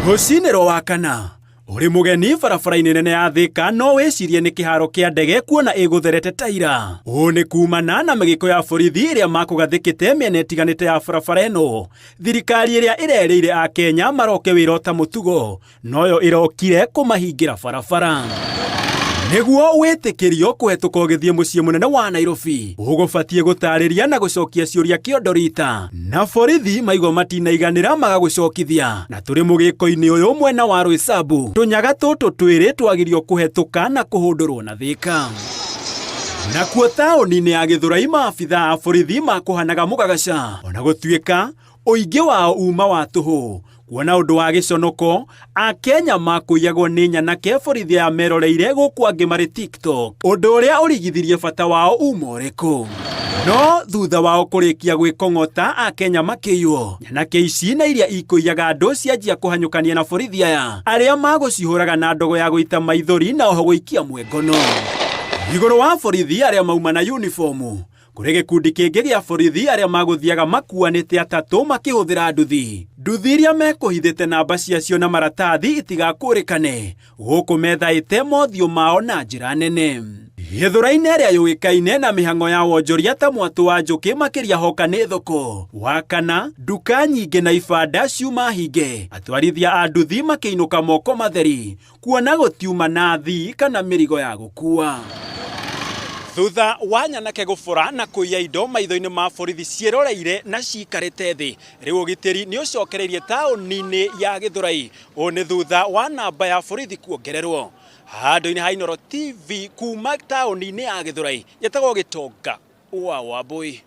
Rũcinĩ rwa Wakana, ũrĩ mũgeni barabara-inĩ nene ya Thĩka no wĩcirie nĩ kĩharo kĩa ndege kuona ĩgũtherete ta ira. Ũũ nĩ kumana na mĩgĩko ya borithi ĩrĩa makũgathĩkĩte mĩena ĩtiganĩte ya barabara ĩno. Thirikari ĩrĩa ĩrerĩire Akenya maroke wĩra o ta mũtugo noyo ĩrokire kũmahingĩra barabara. Nĩguo wĩtĩkĩrio kũhetũka ũgĩthiĩ mũciĩ mũnene wa Nairobi, ũgũbatiĩ gũtarĩria na gũcokia ciũria kĩondo rita, na borithi maigua matinaiganĩra magagũcokithia. Na tũrĩ mũgĩko-inĩ ũyũ mwena wa Roysambu, tũnyaga tũtũ twĩrĩ twagirio kũhetũka na kũhũndũrwo na Thĩka. Nakuo taũni-inĩ ya Gĩthũrai maabithaa a borithi makũhanaga mũgagaca, ona gũtuĩka ũingĩ wao uma wa tũhũ. Kuona ũndũ wa gĩconoko, Akenya makũiyagwo nĩ nyanake borithi aya meroreire gũkũ angĩ marĩ TikTok, ũndũ ũrĩa ũrigithirie bata wao uma ũrĩkũ. No thutha wao kũrĩkia gwĩkong'ota Akenya makĩiywo, nyanake ici na iria ikũiyaga andũ cianjia kũhanyũkania na borithi aya arĩa magũcihũraga na ndogo ya gũita maithori na oho gũikia mwengono. Igũrũ wa borithi arĩa mauma na uniform, Kũrĩ gĩkundi kĩngĩ gĩa borithi arĩa magũthiaga makuanĩte atatũ makĩhũthĩra nduthi. Nduthi iria mekũhithĩte namba ciacio na maratathi itigakũrĩkane, gũkũ methaĩte mothiũ mao na njĩra nene. Gĩthũrai-inĩ ĩrĩa yũĩkaine na mĩhang'o ya wonjoria ta mwatũ wa njũkĩ makĩria hoka nĩ thoko. Wakana, nduka nyingĩ na ibanda ciuma hinge, atwarithia a nduthi makĩinũka moko matheri. Kuona gũtiuma na thii kana mĩrigo ya gũkua. Thutha wa nyanake gũbora na kũiya indo maitho-inĩ ma borithi ciĩroreire na ciikarĩte thĩ, rĩu ũgitĩri nĩ ũcokereirie taũni-inĩ ya Gĩthũrai. Ũũ nĩ thutha wa namba ya borithi kuongererwo. Handũ-inĩ ha Inooro TV kuma taũni-inĩ ya Gĩthũrai, njĩtagwo Gĩtonga wa Wambũi.